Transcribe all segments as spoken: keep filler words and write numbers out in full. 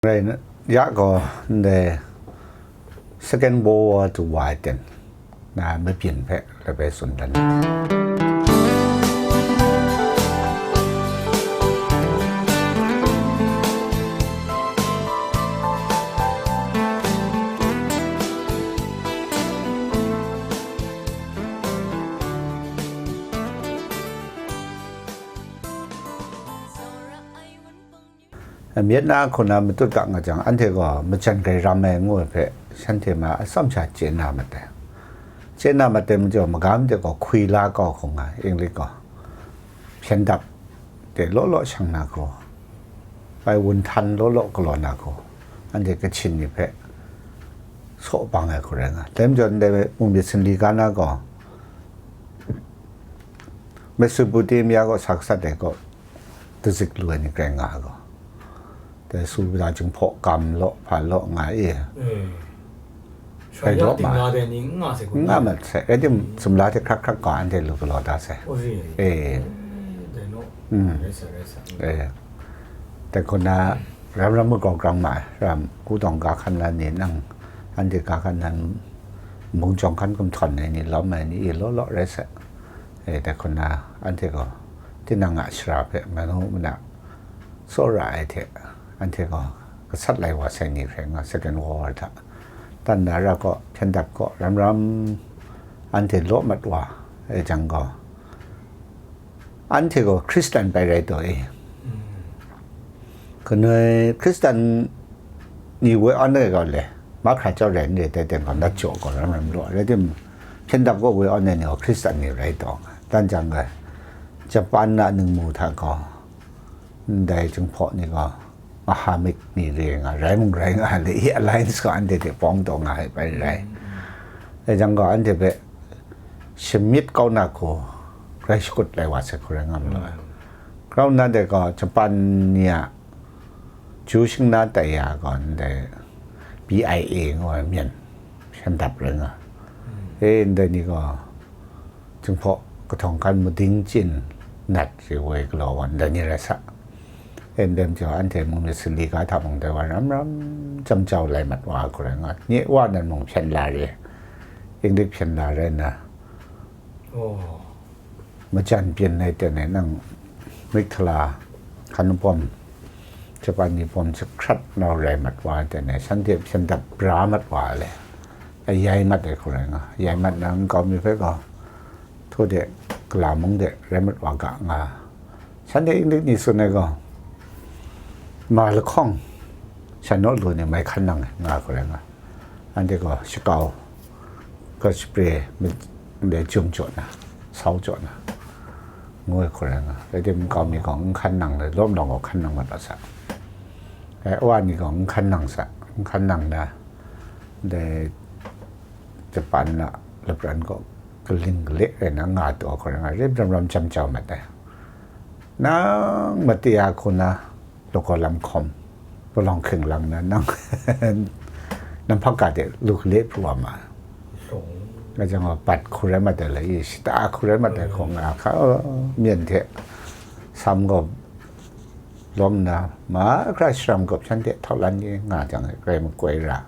Rai ya gaw, ndai Second World War Two wa ai ten na mabyin hpe labai tsun dan. Myit na hku na matut ga nga jang, anhte gaw majan grai ram ai ngu ai hpe, shanhte ma atsawm sha chye na mat ai. Chye na mat ai majaw, magam de gaw hkwi la kau hkung nga, English gaw, hpyen dap de law law shang na hku, bai wun htan law law galaw na hku, anhte Kachin ni hpe saw bang ai hku rai nga. Dai majaw, ndai mung myit sinli ga na gaw, Mesopotamia gaw sa gasat ai gaw, dazik lu ai ni grai nga ai gaw, dai Suda Jinghpaw gam law, hpa law nga i. Rai law ma. N nga mat sai, rai tim, sumla hte hkrak hkrak gaw anhte lu galaw da sai. Dai hku na, ram ram magrau grang ma ai, ram, Gu Dawng ga hkan lan ni nang, anhte ga hkan lan, mung jawng hkan kumhtawn ai ni, lawm ai ni, i law law rai sai. Dai hku na, anhte gaw tinang a shara hpe manu mana tsawra ai hte, anhte gaw gasat lai wa sai ni hkrai nga, Second World War hta, tan na ra gaw, hpyen dap gaw, ram ram anhte law mat wa ai jang gaw, anhte gaw Hkristan bai rai taw e. Kanoi Hkristan ni woi awn ai gaw le, mahkra chyawt rai n re, dai ten gaw nat jaw gaw ram ram law, rai tim, hpyen dap gaw woi awn ai ni gaw Hkristan ni rai taw nga. Dan jang gaw, Japan a ningmu hta gaw, ndai Jinghpaw ni gaw, mahamik ni re nga, rai mung rai nga le, i alliance gaw anhte hte pawng taw nga ai bai rai. Dai jang gaw, anhte hpe shamyit kau na hku, grai shakut lai wa sai hku rai nga mu ai. Grau nna dai gaw, Japan ni a, Ju shingna tai ya gaw, ndai B I A ngu ai myen shan dap rai nga. E, ndai ni gaw, Jinghpaw kahtawng hkan mading chyin nat re woi galaw wa, ndai ni rai sa. E, ndai majaw, anhte mung myit sinli ga hta mung dai wa ram ram jam jau lai mat wa hku rai nga. Nye wa nan mung hpyen la re, English hpyen la rai nna, majan byin ai ten e nang, Myihtala hkan bawm, Japan ni bawm jahkrat nau rai mat wa ai ten e, shanhte hpyen dap bra mat wa ai le, a yai mat ai hku rai nga, yai mat na nkau mi hpe gaw, htaw de, kala mung de rai mat wa ga nga, shanhte English ni tsun ai gaw, ma lahkawng shan naw lu ni mai hkan nang ai nga hku rai nga. Anhte gaw shakau, gaw shapre, myit ndai jum jaw na, sau jaw na, ngu ai hku rai nga. Rai tim, nkau mi gaw n hkan nang, lawm lawng gaw hkan nang mat wa sa. E, wa ni gaw n hkan nang sa, n hkan nang na, ndai Japan a lapran gaw kaling kale rai na nga taw hku rai nga, rai ram ram jam jau mat ai. Nang mate a hku na, lagaw lam hkawm, palawng hking lang na nang, nang hpang ga de lu gale pru wa ma ai. Nga jang gaw, bat hku rai mat ai le, i shata hku rai mat ai hku nga hka, myen hte sam gaw lawm nna, mahkra sharam gawp shanhte htau lan ye nga jang, grai makoi ra.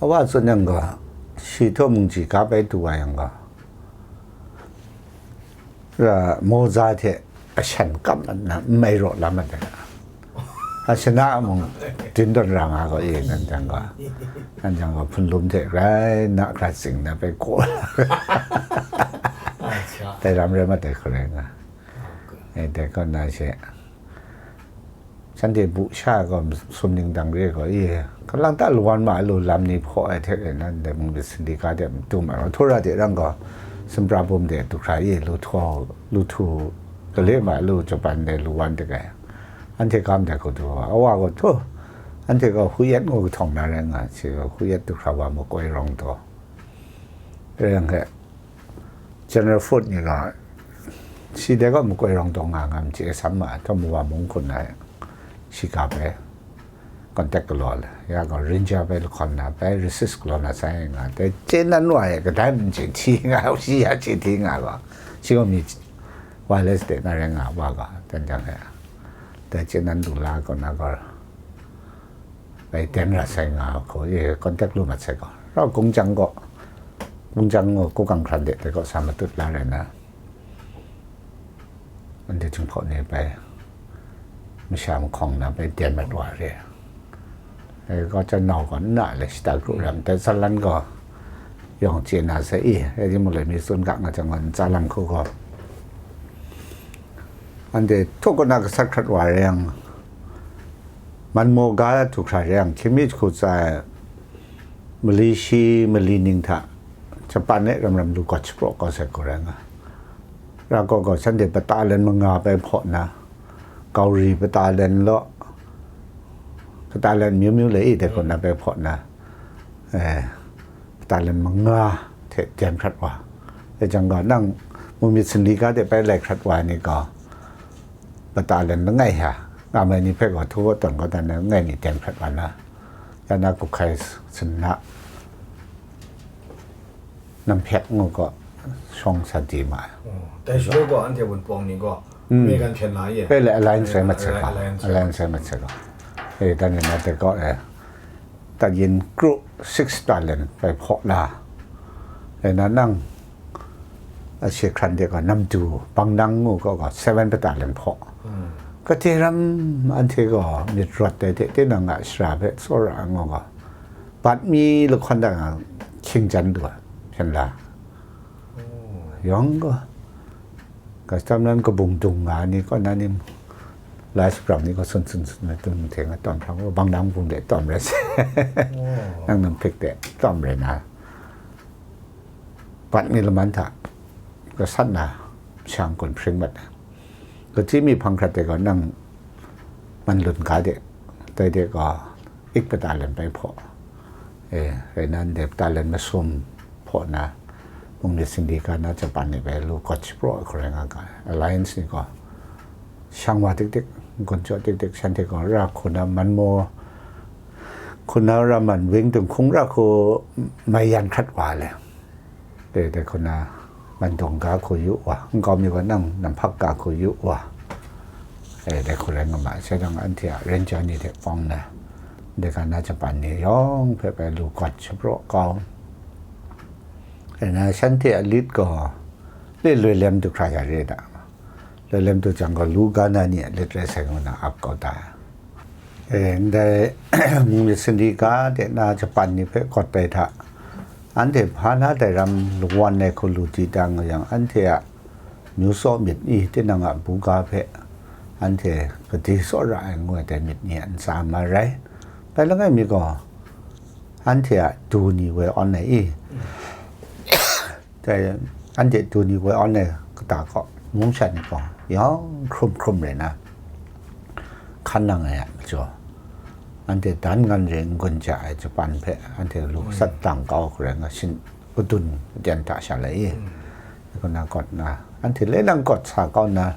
A wa tsun yang gaw, shi htaw mung ji ga bai du wa yang gaw, ra, moza hte ashan kap mat nna, n mai raw la mat ai. Ashana mung dun tawn ra nga gaw, e, nan jang gaw, nan jang gaw, hpunlum hte rai na hkra tsing na bai kaw la. Dai ram rai mat ai hku rai nga. E, dai kaw na she, shanhte bu sha gaw, sum ning dang re gaw, e, kalang ta lawan ma lu lam ni hpaw ai hte e, nan dai mung de sindika de matu ma, htaw ra de rang gaw, sumra bum de du hkra e, lu htaw, lu htu, gale ma lu Japan de lu wan de gai. Anhte gam dai hku du, a wa gaw, htaw, anhte gaw Hu Yat ngu kahtawng na rai nga, shi gaw Hu Yat du hkra wa makoi rawng taw. Rai yang hte, General Foot ni gaw, shi dai gaw makoi rawng taw nga nga, machye sam ma, htaw mawa mung hkun na, shi ga bai contact galaw le, ya gaw Ranger bai lahkawn na, bai resist galaw na sai nga, dai chye nan wa e, kadai mung chye hti nga, shi ya chye hti nga gaw, shi gaw mi wireless de na rai nga wa gaw, dan jang e, Dai chyenan lu la kaw na gaw, bai ten ra sai nga hku, e, contact lu mat sai gaw. Rau Gungcang gaw, Gungcang gaw Kukang hkran de, dai gaw sa matut la rai na. Anhte Jinghpaw ni bai masha mahkawng na bai ten mat wa re. E, gaw chya nau gaw nna le shita kru ram, dai tsalan gaw yawng chye na sai i, e, di mu le mi tsun ga nga jang gaw, ntsa lam hku gaw. Anhte htuk kaw na gasat hkrat wa re yang, man maw ga du hkra re yang, hkying mi jahku tsa ai mali shi, mali ning hta, Japan e ram ram lu gawt shapraw kau sai hku rai nga. Ra gaw gaw, shanhte battalion manga bai hpaw na, Gauri battalion law, battalion myu myu le i dai hku na bai hpaw na, eh, battalion manga hte ten hkrat wa. Dai jang gaw, nang mung myit sumli ga de bai lai hkrat wa ai ni gaw, battalion langai hta, nga mai ni hpe gaw, htu gaw tawn gaw dan ai langai mi ten hkrat wa na, ya na Kuhkai Sinna, Namphek ngu gaw, shawng sa di ma ai. Oh, dai shaloi gaw, anhte Wunpawng ni gaw, Mm. Megan hpyen la ye. Bai le alliance rai mat sai gaw. Alliance rai mat sai gaw. Eh, dan ni na dai gaw, eh, tat yin kru six battalion bai hpaw la. Eh, na nang, a, she hkran de gaw, Namdu, Bang Nang ngu gaw, gaw, seven battalion hpaw. Mm. Kate ram anhte gaw myit rawt dai hte, tinang a shara hpe tsawra ai ngu gaw, bat mi lahkawn da nga hkying jan du ai, hpyen la. Oh. Yawng gaw, custom nan kabung dung nga ni kaw na ni, lai saprang ni gaw sun sun sun na tung hte nga tawm hpang gaw, Bang Nang bung de tawm rai se. Oh. Nang Namphek de tawm rai na. Bat mi laman hta, gasat na, shang kun hpring mat na. Kachyi mi hpang hkrat de gaw, nang man lun ga de, dai de gaw, ik battalion bai hpaw. Eh, rai nan de battalion masum hpaw na, mung myit sumli ga na Japan ni bai lu gawt shapraw ai hku rai nga ga. Alliance ni gaw, shang wa tik tik, gun jaw tik tik, shanhte gaw ra hku na man maw, hku na ra man wing dinghkung ra hku mai yan hkrat wa le. Dai, dai hku na, man dawng ga hku yu wa, nkau mi gaw nang namhpak ga hku yu wa. E, dai hku rai nga ma ai, sai jang anhte a ranger ni hte pawng na, dai ga na Japan ni yawng hpe bai lu gawt shapraw kau. E na, shanhte a lit gaw, le loi lem du hkra ya re da. Loi lem du jang gaw, lu ga na ni a lit rai sai ngu na ap kau da. E, ndai, mung myit sumli ga de na Japan ni hpe gawt ai hta, anhte hpa na dai ram lawan ai hku lu di da nga yang, anhte a myu tsaw myit ni, tinang a buga hpe anhte gade tsawra ai ngu ai dai myit ni a ntsa ma rai. Bai langai mi gaw, anhte a du ni woi awn ai i, dai, anhte du ni woi awn ai kata kaw, mung sha ni gaw yawng hkrum hkrum rai na, hkan nang ai a majaw, anhte dan ngan re n-gun ja ai Japan hpe anhte lu Mm. sat dang kau hku rai nga, shin padun aten hta sha lai i, Mm. dai hku na gawt na, anhte le lang gawt sa kau na,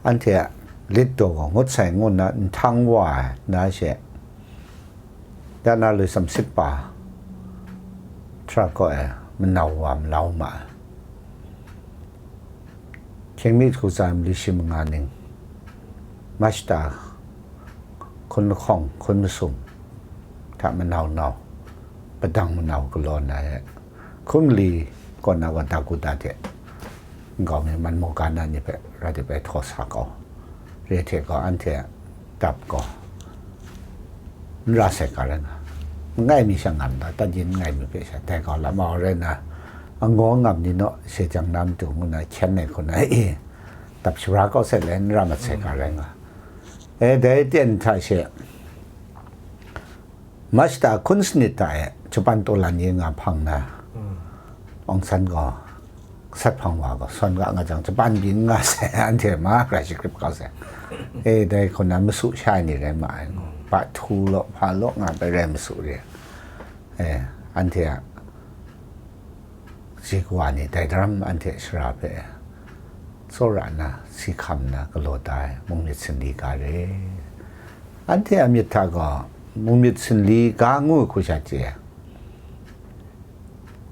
anhte a lit daw gaw ngut sai ngu na, nhtang wa ai na she, Ya na lui sam sit pa, htra kaw e, manau wa malau ma ai. Hkying mi jahku tsa ai mali shi manga ning, mashta, hkun lahkawng, hkun masum, hta manau nau, padang manau galaw na e, hkun mali kaw na gaw dagu da hte, nkau mi man mungga na ni hpe rai de bai htaw sa kau. Re hte gaw anhte a dap gaw n ra sai ga rai nga. N ngai mi sha ngam da, tat yin n ngai mi hpe sha, dai gaw lamau rai na, angaw ngam ni naw, she jang na matu ngu na hkyen ai hku na, e, dap shara kau sai le, n ra mat sai ga rai nga. E, dai ten hta she, Mashta hkun sanit hta e, Japan tawlan ye nga hpang na, Mm. Aung San gaw, sat hpang wa gaw, sawn ga nga jang, Japan byin nga sai, anhte ma hkra shagrip kau sai. E, dai hku na masu sha ai ni rai ma ai, Mm. ba htu law, hpa law nga bai rai masu re. E, anhte a, Kaji kawa ni dai daram anhte shara hpe tsawra nna, si hkam nna galaw da ai mung myit sanli ga re. Anhte a myit hta gaw mung myit sanli ga ngu hku sha chye ai,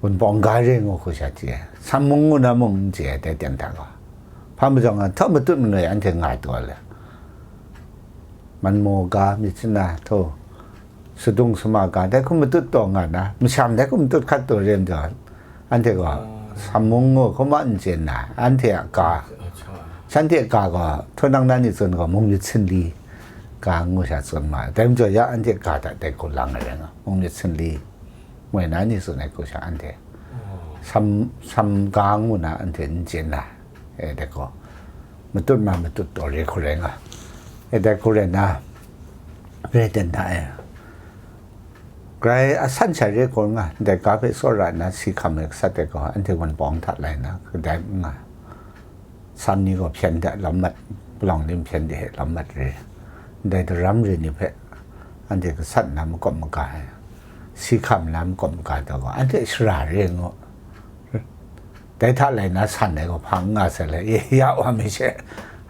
Wunpawng ga re ngu hku sha chye ai, Sam mung ngu na mung n chye ai, dai ten hta gaw. Hpa majaw nga, htawt matut manoi anhte nga taw ai le. Manmaw ga, myit shana, htaw, sadung sama ga, dai hku matut taw nga na, masham dai hku matut hkat taw re ai majaw, anhte gaw, Sammung ngu hkrum a n chyen na, anhte a ga, shanhte a ga gaw, htaw nang na ni tsun gaw, mung myit sinli ga ngu sha tsun ma ai. Dai majaw ya anhte ga hta dai hku lang ai rai nga, mung myit sinli, moi na ni tsun ai hku sha anhte, sam, sam ga ngu na anhte n chyen na, e dai gaw, matut ma matut taw re hku rai nga, e dai hku rai na, re ten hta e. Grai asan sha re hku nga, ndai ga hpe tsawra nna si hkam ai gasat ai gaw, anhte wunpawng hta lai nna, kadai n nga. Sam ni gaw hpyen de lam mat, palawng ni hpyen de he lam mat re. Ndai daram re ni hpe, anhte gasat nna makawp maga ai, si hkam nna makawp maga ai gaw, anhte shara re ngu. Dai hta lai na san ai gaw hpa n nga sai le, ya wa mi she,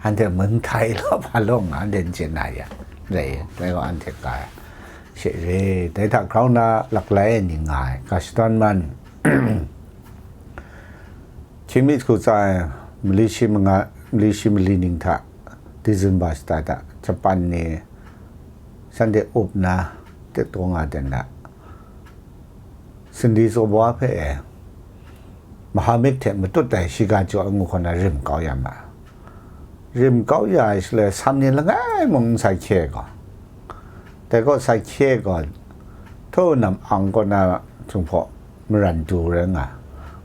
anhte mung htai law hpa law nga, anhte n chye na ya, dai, dai gaw anhte ka ai, she re, dai hta grau na laklai ai ni nga ai, ga shadawn man, hkying mi hku tsa ai, mali shi manga, mali shi mali ning hta, December shata hta, Japan ni, shanhte up na, tet taw nga ten na, Sindi Tsaw Wa hpe e, Mahamik hte matut ai shiga jaw ai ngu hkaw na rim kau ya ma. Rim kau ya ai shaloi, sam ni langai mung n sa hkye ai gaw. Dai gaw sa hkye ai gaw, htaw nam ang kaw na Jinghpaw maran du rai nga,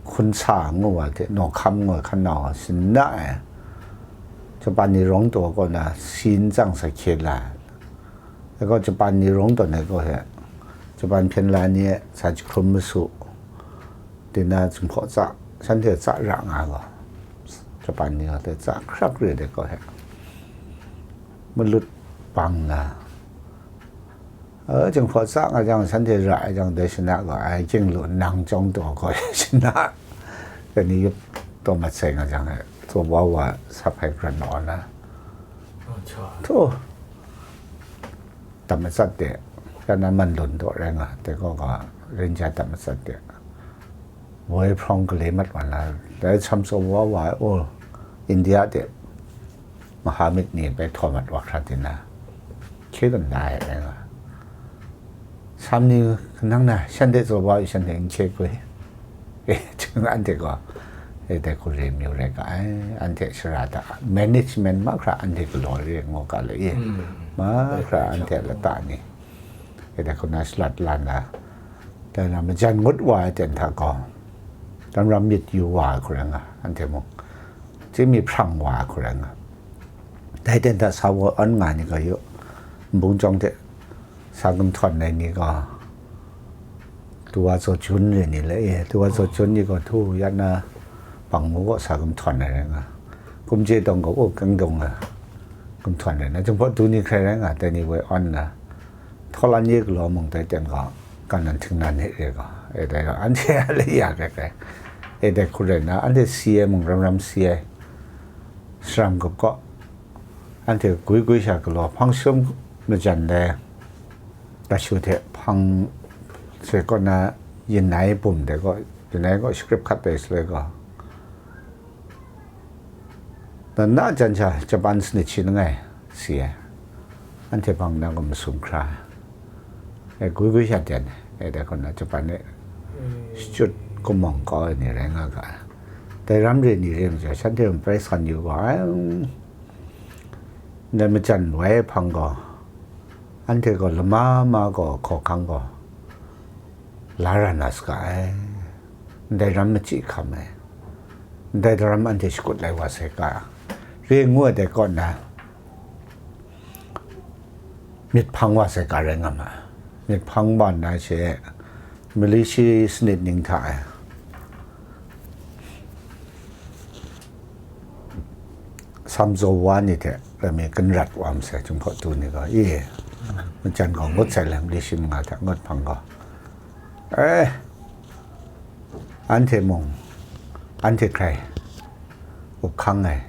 hkun sa ngu wa hte, nawhkam ngu ai hkan nau sinna ai, Japan ni rawng taw kaw na si n tsang sa hkye la ai. Dai gaw Japan ni rawng tawn ai gaw he, Japan hpyen la ni e sa jahkrum masu, tinang Jinghpaw tsa, shanhte tsa ra nga gaw, Japan ni gaw hte tsa hkrak re ai gaw he, malut bang na, e, Jinghpaw tsa nga jang, shanhte ra ai jang, dai shana gaw, ai, king lu nang chyawm taw gaw, shana, dai ni yup taw mat sai nga jang, e, Tsaw Wa wa sa hpai pran naw na. Htaw, dam matsat de, ya na man lun daw rai nga, dai gaw ga, rinja dam matsat de, woi hprawng gale mat wa na, dai Sam Tsaw Wa wa ai, o, India de, Mahamik ni bai htaw mat wa hkra di na, hkye dun da ai rai nga. Sam ni kanang na, shanhte tsaw wa yu, shanhte n hkye gwi. E, chyeng anhte gaw, e, dai hku re mayu rai ga ai, anhte shara hta, management mahkra anhte galaw re ngu ga le, e, mahkra anhte lata ni, e, dai hku na shalat la na, dai na majan ngut wa ai ten hta gaw, ram ram myit yu wa ai hku rai nga, anhte mung, chyeju mi hprang wa ai hku rai nga. Dai ten hta sa wa awn nga ni gaw yu, nbung chyawm hte, sa gumhtawn ai ni gaw, Tuwa Zaw Jun re ni le, e, Tuwa Zaw Jun ni gaw htu ya na bang mu gaw sa gumhtawn ai rai nga. Kumje dawng gaw, o, kang dawng a gumhtawn rai na, Jinghpaw du ni hkrai rai nga, dai ni woi awn na, Htawlan ye galaw mung dai ten gaw, kan nan htingnan hte re gaw, e dai gaw, anhte a laya hkrai hkrai, e dai hku rai na, anhte si ai mung ram ram si ai, saram gap kaw, anhte gwi gwi sha galaw, hpang shum majan dai, kashu hte hpang, sai kaw na, yin ai bum dai gaw, yin ai gaw shakrip hkat dai shaloi gaw, na na jan sha Japan sanit shi langai si ai, anhte hpang na gaw masum hkra, e, gwi gwi sha ten, e, dai hku na Japan e shachut kumawng kau ai ni rai nga ga ai. Dai ram re ni re majaw, shanhte mung bai san yu ga ai, ndai majan wai ai hpang gaw, anhte gaw lama ma gaw hkawhkang gaw la ra na saga ai, ndai ram machyi hkam ai, ndai daram anhte shakut lai wa sai ga, re ngu ai dai kaw na, myit hpang wa sai ga rai nga ma ai. Myit hpang wa nna she, mali shi sanit ning hta e, Sam Tsaw Wa ni hte rai mi, kanrat wa masai, Jinghpaw du ni gaw, i, majan gaw ngut sai lam, li shi manga hta ngut hpang gaw, e, anhte mung, anhte hkrai, up hkang ai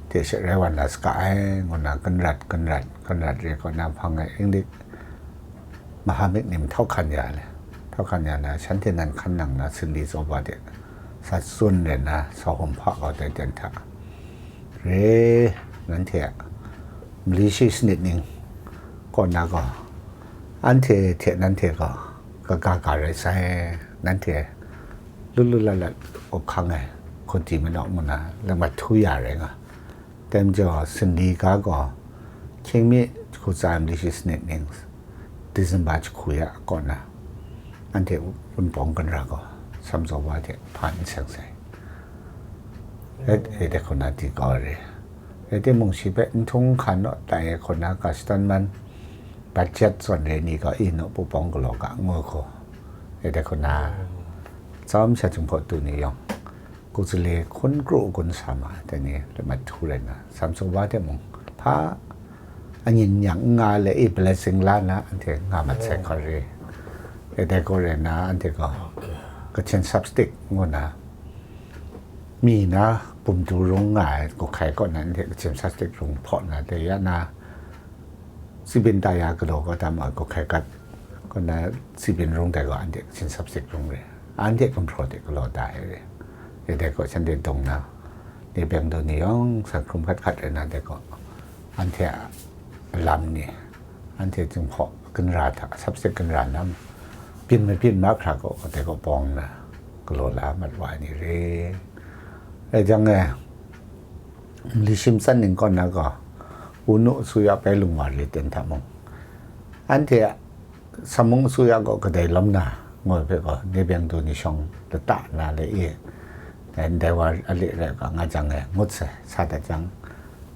hte she rai wa na saga ai, ngu na, kanrat, kanrat, kanrat re kaw na hpang ai, Inglik, Mahamik ni mahtau hkan ya le, mahtau hkan ya na, shanhte nan hkan nang na, Sindi Tsaw Wa de, sa tsun rai na, sa hum hpa kau dai ten hta, re, nanhte a Mali shi sanit ning kaw na gaw, anhte hte nanhte gaw kaga ga rai sai, nanhte lu lu lat lat up hkang ai, hkun ti manawk ngu na lamat htu ya rai nga. Tem jaw, Cindy ga gaw, hkying mi jahku tsa ai mali shi sanit ning, December jahku ya kaw na, anhte Wunpawng Ginra gaw, Samtsaw wa hte hpa n seng sai. Rai, rai de hku na di kau ai re. Rai timung, shi hpe n htung hkan naw tai hku na, ka shadawn man, budget zawn re ni gaw, i naw pupawng galaw ga ngu hku. Rai de hku na, tsawm sha Jinghpaw tu ni yawng, Kukzale hkun kru gun sa ma ai, dai ni lamat htu rai nna, Samtsaw wa hte mung hpa, anyin yang n nga le, i blessing la na, anhte nga mat sai hkawt re. E dai gaw rai nna, anhte gaw Kachin Sapstik ngu na, mi na bum du rung nga ai, Kawhkai kaw na, anhte Kachin Sapstik rung hpaw na, dai ya na, Tsibin ta ya galaw kau da ma ai, Kawhkai gat kaw na, Tsibin rung dai gaw, anhte Kachin Sapstik rung re, anhte gumhpraw de galaw da ai re. E dai gaw, shanhte dawng na, ni beng daw ni yawng sa hkrum hkat hkat rai na, dai gaw, anhte a lam ni, anhte Jinghpaw Ginra hta, Sapstik Ginra na, byin mabyin mahkra gaw, dai gaw bawng na, galaw la mat wa ai ni re. Rai jang e, Mali shi matsan ning kaw na gaw, wunu asuya bai lung wa re ten hta mung, anhte a samung asuya gaw kadai lawm na, ngu ai hpe gaw, ni beng du ni shawng lata na le i, ndai wa a le rai ga nga jang e, ngut sai, sa dat jang,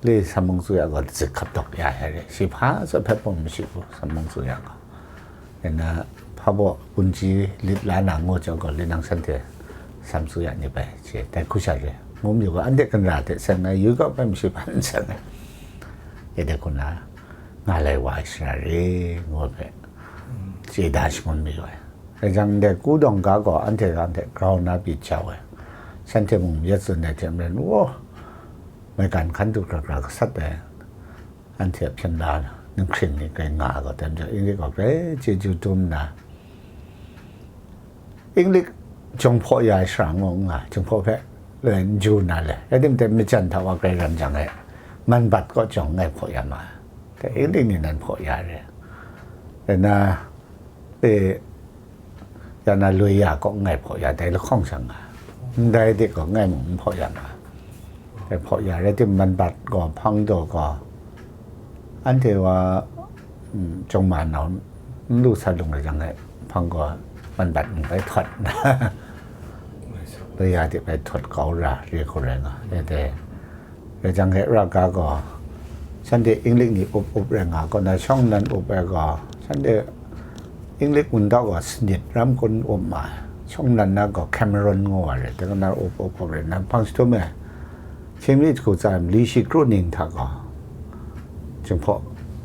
le samung asuya gaw latsit hkap dawk ya ai re, shi hpa zawn hpe pawng mashi u, samung asuya gaw. Nna, hpa baw, punji lit la na ngu jau gaw, le nang shanhte sam tsu ya ni bai, she, dai hku sha re, ngu mayu ga, anhte Ginra hte seng ai, yu ga bai mashi hpa n seng ai, e dai hku na, nga lai wa ai shara re, ngu ai hpe, chye da shangun mayu ai. Rai jang, ndai Kudawng ga gaw, anhte ga hte grau na pyi jau ai, shanhte mung yet tsun ai hte maren, wo, maigan hkan du hkra hkra gasat ai, anhte a hpyen la na, ninghkring ni grai nga ai gaw, dai majaw, Inglik gaw grai chyeju dum nna, Inglik jawng hpaw ya ai shara ngu n nga, Jinghpaw hpe loi n ju na le, rai timung, majan hta wa grai ram jang e, Manbat kaw jawng ngai hpaw ya ma ai, dai Inglik ni nan hpaw ya re, rai na, e, ya na loi ya kaw ngai hpaw ya, dai lahkawng sha nga, ndai de gaw ngai mung n hpaw ya nga, dai hpaw ya, rai timung, Manbat gaw, hpang daw gaw, anhte wa, mm, Chyawm Ma nau n lu sat lung rai jang e, hpang gaw, Manbat mung bai htawt, loi ya de bai htawt kau ra, re hku rai nga, e dai. Rai jang e, ra ga gaw, shanhte Inglik ni up up rai nga, kaw na shawng nnan up ai gaw, shanhte Inglik wundaw gaw sanit ram kun up ma ai, shawng nnan na gaw Cameron ngu wa re, dai kaw na up up up rai nna, hpang jahtum e, hkying mi jahku tsa ai mali shi kru ning hta gaw, Jinghpaw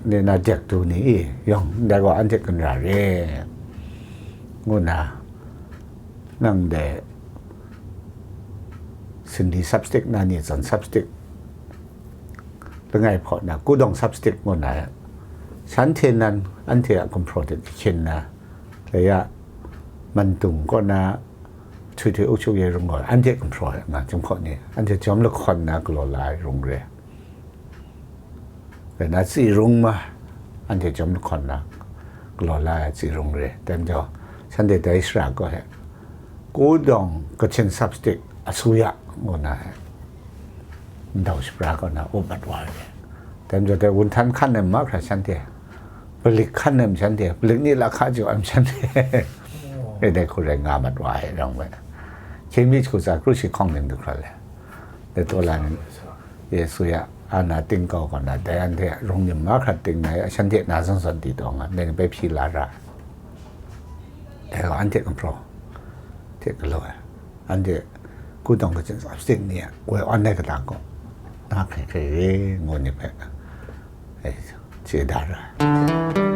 ni na dek du ni i, yawng ndai gaw anhte Ginra re, ngu na, nang dai Cindy Sapstik na ni zawn Sapstik langai hpaw na, Kudawng Sapstik ngu na, shanhte nan, anhte a gumhpraw hte kahkyin na, dai ya, Mantung kaw na, Htoi Htoi Ukchuk Ye Rung gaw, anhte gumhpraw ai nga, Jinghpaw ni, anhte jawm lahkawn na galaw la ai rung re. Rai na, Tsi Rung ma, anhte jawm lahkawn na galaw la ai Tsi Rung re. Dai majaw, shanhte dai shara gaw he, Kudawng Kachin Sapstik asuya ngu na he, ndau shapra kaw na up mat wa ai re. Dai majaw, dai wunhtan hkan ai mahkra shanhte, palik hkan ai shanhte, palik ni lahka jaw ai shanhte, e dai hku rai nga mat wa ai rawng me, hkying mi jahku tsa kru shi hkawng ning du hkra le, dai taw la ni, Yesu ya a na ting kau kaw na, dai anhte a rung nim mahkra ting na ya, shanhte na zawn zawn di taw nga, nang bai hpyi la ra. Dai gaw anhte gumhpraw hte galaw ai, anhte Kudawng Kachin Sapstik ni a woi awn ai kata gaw, na hkrai hkrai re, ngu ni hpe, e, chye da ra ai.